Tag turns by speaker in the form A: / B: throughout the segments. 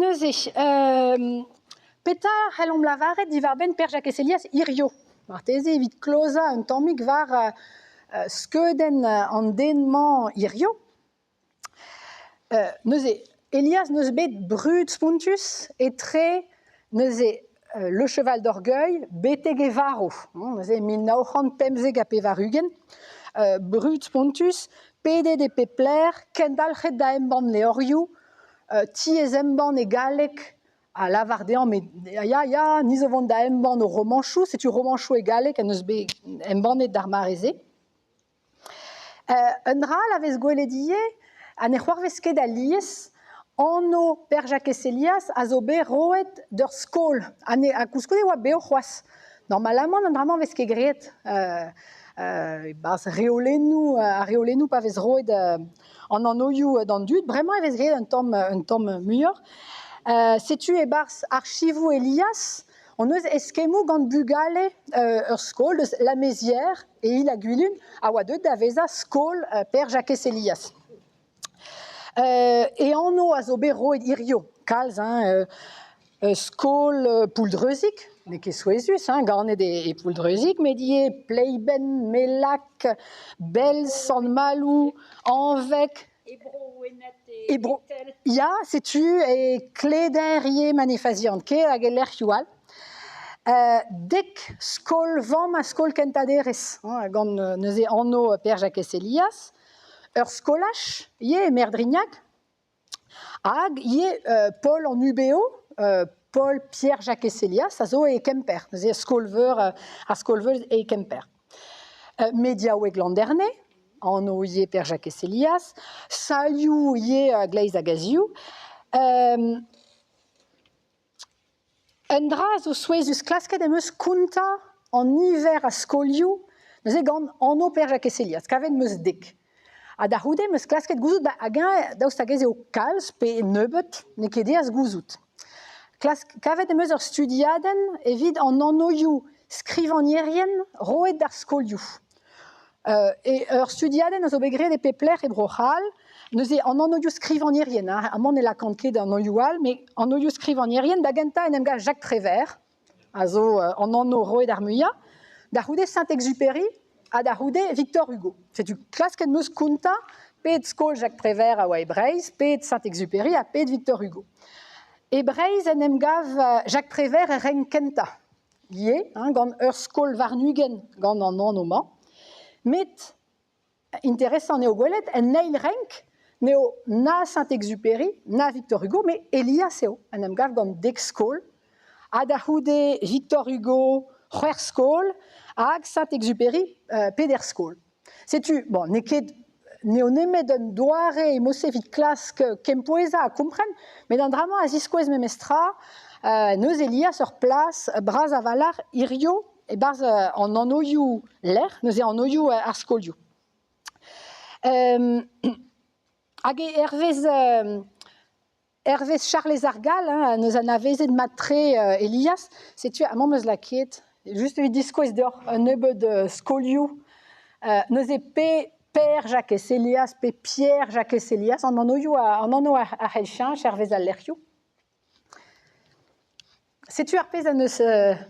A: Neuze, petra c'hellomp lavaret diwar-benn Per-Jakez Helias hirio? Marteze evit klozañ un tammig war skeudenn an den-mañ hirio. Neuze, Helias 'neus bet brud spontus etre neuze Le Cheval d'Orgueil betek e varv, neuze 1995, brud spontus, pedet e pep lec'h, kendalc'het da embann levrioù, tiez-embann e galleg a lavar dezhañ met ya, ya, ni zo vont da embann ho romanchoù, setu romanchoù e galleg en deus bet embannet d'ar mare-se. Un dra all a vez gwelet ivez, ha ne c'hoarvez ket alies, anv Pêr-Jakez Helias a zo bet roet d'ur skol ha ne ha koulskoude e oa bev c'hoazh. Normalamant an dra-mañ 'vez ket graet e-barzh reolennoù ar reolennoù pa vez roet an anvioù d'an dud. Bremañ e vez graet un tamm muioc'h. Setu e-barzh archivoù Helias hon eus eskemmoù gant bugale ur skol eus La Mézière e Il-ha-Gwilun a oa deuet da vezañ skol Pêr-Jakez Helias. E anv a zo bet roet hirio kalz hein, skol Pouldreuzig, n'eo ket souezhus hein, ganet e Pouldreuzig, met ivez Pleiben, Mellag, Belz, Sant-Maloù, Hañveg.
B: E Bro-Wened e
A: E Bro... Ya, setu e Kleder ivez ma ne fazian ket hag e lec'hioù all. Dek skol-vamm ha skol kentañ-derez hein, gant neuze anv Pêr-Jakez Helias. Ur skolaj ivez e Merdrignac hag ivez Paul an UBO, Paul Pierre-Jakez Helias a zo e Kemper, neuze skol-veur ar skol-veur e Kemper. Mediaoueg Landerne, anv ivez Pêr-Jakez Helias, salioù ivez a-gleiz hag a-ziv. Un dra a zo souezhus, klasket em eus kontañ an niver a skolioù neuze gant anv Pêr-Jakez Helias, kavet 'm eus dek. Ha da c'houde 'm eus klasket gouzout hag-eñ daoust hag ez eo kalz pe nebeut, n'eo ket aes gouzout. Klask, kavet em eus ur studiadenn evit an anvioù skrivagnerien roet d'ar skolioù. E ur studiadenn a zo bet graet e pep lec'h e Bro-C'hall. Neuze an anvioù skrivagnerien, hein, amañ ne lakaont ket an anvioù all, met anvioù skrivagnerien, da gentañ en em gav Jacques Prévert, a zo an anv roet ar muiañ, da c'houde Saint-Exupéry ha da c'houde Victor Hugo. Setu klasket 'm eus kontañ pet skol Jacques Prévert a oa e Breizh, pet Saint-Exupéry ha pet Victor Hugo. E Breizh en em gav Jacques Prévert er renk kentañ. ivez, hein, gant ur skol warn-ugent gant an anv-mañ. Met interesant eo gwelet, en eil renk n'eo na Saint-Exupéry, na Victor Hugo, met Elias eo en em gav gant dek skol. Ha da c'houde Victor Hugo, c'hwec'h skol, hag Saint-Exupéry, peder skol. Setu, bon, n'eo ket n'eo nemet un doare emose evit klask kempouezañ ha kompren, met an dra-mañ a ziskouez memestra n'eus Elias ur plas bras a-walc'h hirio e-barzh an anvioù lec'h, neuze anvioù ar skolioù. Hag hervez hervez Charlez ar Gall, hein, n'eus anavezet mat-tre Elias, setu amañ 'm eus lakaet, just evit diskouez deoc'h un nebeud skolioù, neuze pe Pêr-Jakez Elias pe Pierre-Jakez Elias, an anvioù an anv a c'hell cheñch hervez al lec'hioù. Setu ar pezh en deus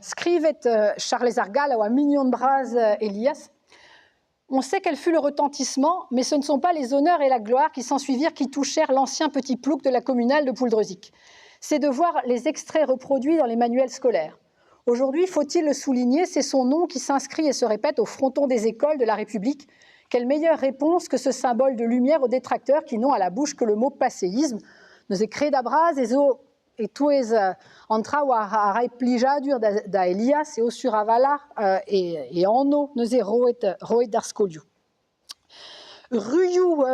A: skrivet Charlez ar Gall a oa mignon bras Elias. On sait quel fut le retentissement, mais ce ne sont pas les honneurs et la gloire qui s'ensuivirent qui touchèrent l'ancien petit plouc de la communale de Pouldreuzic. C'est de voir les extraits reproduits dans les manuels scolaires. Aujourd'hui, faut-il le souligner, c'est son nom qui s'inscrit et se répète au fronton des écoles de la République. Quelle meilleure réponse que ce symbole de lumière aux détracteurs qui n'ont à la bouche que le mot passéisme. Neuze kred a-bras ez eo e-touez an traoù a rae plijadur da Elias eo sur a-walc'h e anv neuze roet, roet d'ar skolioù. Ruioù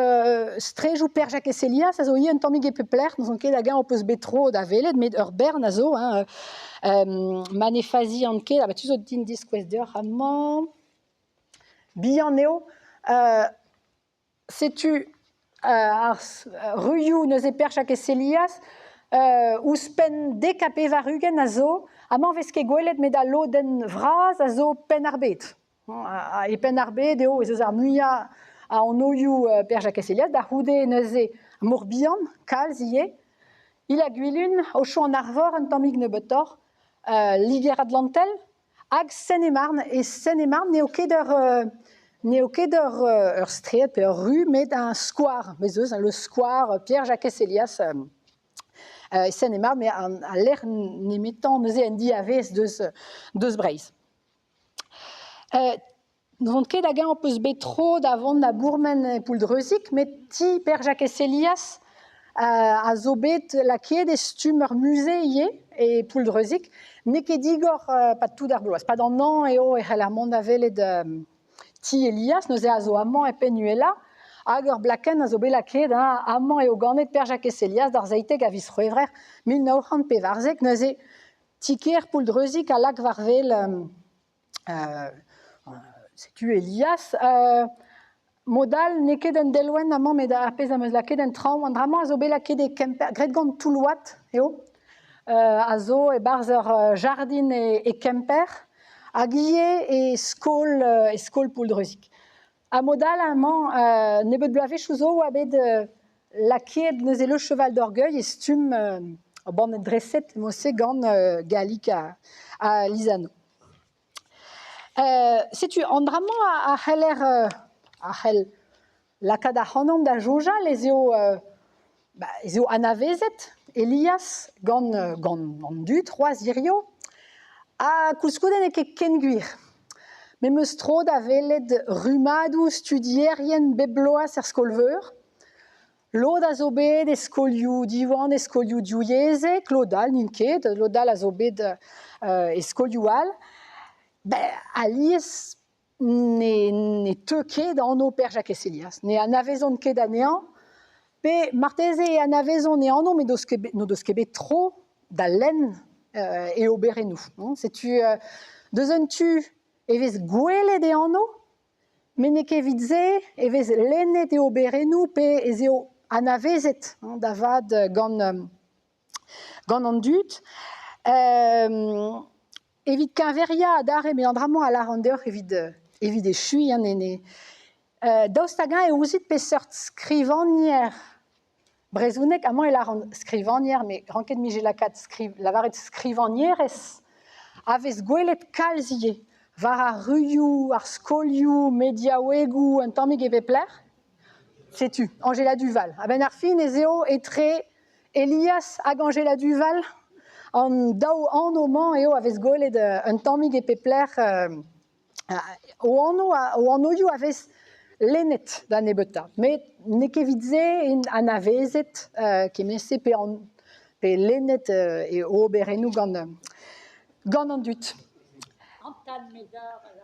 A: strejoù Pêr-Jakez Elias a zo ivez un tammig e pep lec'h, n'ouzon ket hag-eñ ho peus bet tro da welet, met ur bern a zo. Hein, ma ne fazian ket, ah bah tu zo din diskouez deoc'h amañ. Bihan eo. Setu ar ruioù neuze Pêr-Jakez Elias ouzhpenn 90 a zo. Amañ 'vez ket gwelet met al lodenn vras a zo Penn-ar-Bed. E Penn-ar-Bed eo ez eus ar muiañ a anvioù Pêr-Jakez Elias. Da c'houde neuze Mor-Bihan, kalz ivez. Il-ha-Gwilun, Aochou-an-Arvor un tammig nebeutoc'h, Liger-Atlantel hag Seine-et-Marne. E Seine-et-Marne n'eo ket ur n'eo ket ur ur straed pe ur ru met un skwar. Bez' eus le square Pierre-Jacques Elias e Seine-et-Marne, met al lec'h nemetañ neuze en diavez deus deus Breizh. N'on ket hag-eñ ho peus bet tro da vont da bourmen e Pouldreuzig, met ti Pêr-Jakez Helias a zo bet lakaet e stumm ur muze ivez e Pouldreuzig. N'eo ket digor 'pad tout ar bloaz. 'Pad an hañv eo e c'heller mont da welet ti Helias, neuze a zo amañ e Penn-Uhelañ. Hag ur blakenn a zo bet lakaet, hein, amañ eo ganet Pêr-Jakez Helias d'ar 17 a viz C'hwevrer 1914. Neuze ti-kêr Pouldreuzig a lak war-wel Setu Elias. Mod all n'eo ket un delwenn amañ met ar pezh am eus lakaet en traoñ, an dra-mañ a zo bet lakaet e Kemper, graet gant Toulloat eo, a zo e-barzh ur jardin e Kemper hag ivez e skol e skol Pouldreuzig. Ha mod all amañ, nebeut bloavezhioù zo oa bet lakaet neuze Le Cheval d'Orgueil e stumm ur bandenn dreset mod-se gant Gallic ha Lizano. Setu an dra-mañ a c'heller a c'hell lakaat ac'hanomp da soñjal ez eo ba ez eo anavezet Elias gant gant an dud c'hoazh hiziv ha koulskoude n'eo ket ken gwir. Me 'm eus tro da welet rummadoù studierien bep bloaz er skol-veur. Lod a zo bet e skolioù Diwan, e skolioù divyezhek, lod all n'int ket, lod all a zo bet e skolioù all. Ben, alies ne, ne teu ket anv Pêr-Jakez Helias, ne anavezont ket anezhañ, pe marteze e anavezont e anv met n'o deus ket bet tro da lenn e oberennoù. Setu deus un tu e vez gwelet e anv, Met n'eo ket evit se e vez lennet e oberennoù pe ez eo anavezet da vat gant gant an dud. Evit keñveriañ adarre, met an dra-mañ a lâran deoc'h evit evit echuiñ an ene. Daoust hag-eñ e ouzit peseurt skrivagner brezhonek, amañ e lâran skrivagner, met ranket 'mije lakaat lavaret skrivagnerez, a vez gwelet kalz ivez war ar ruioù, ar skolioù, mediaouegoù, un tammig e pep lec'h. Setu, Anjela Duval. A-benn ar fin ez eo etre Elias hag Anjela Duval an daou anv-mañ eo a vez gwelet un tammig e pep lec'h. O anv o anvioù a vez lennet da nebeutañ, met n'eo ket evit se int anavezet kement-se pe an pe lennet e oberennoù gant gant an dud.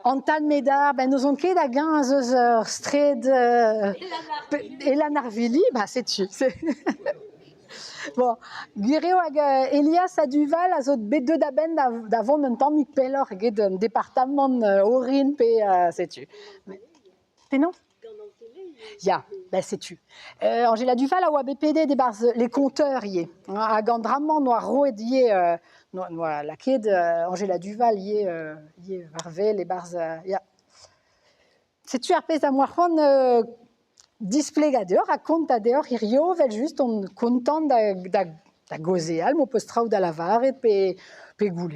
A: An tad Medard, ben n'ouzon ket hag-eñ ez eus ur straed Elan ar Vili, ba setu. Bon, gwir eo hag Elias ha Duval a zo bet deuet a-benn da vont un tammig pelloc'h eget an departamant orin pe setu. Penaos? Ya, ben setu. Angela Duval a oa bet pedet e-barzh Les Compteurs ivez. Hag an dra-mañ 'noa roet ivez, 'noa lakaet Angela Duval ivez, ivez war wel e-barzh ya. Setu ar pezh am boa c'hoant displegañ deoc'h ha kontañ deoc'h hiziv evel-just on kontant da da gaozeal m'ho peus traoù da lavaret pe pe goulenn.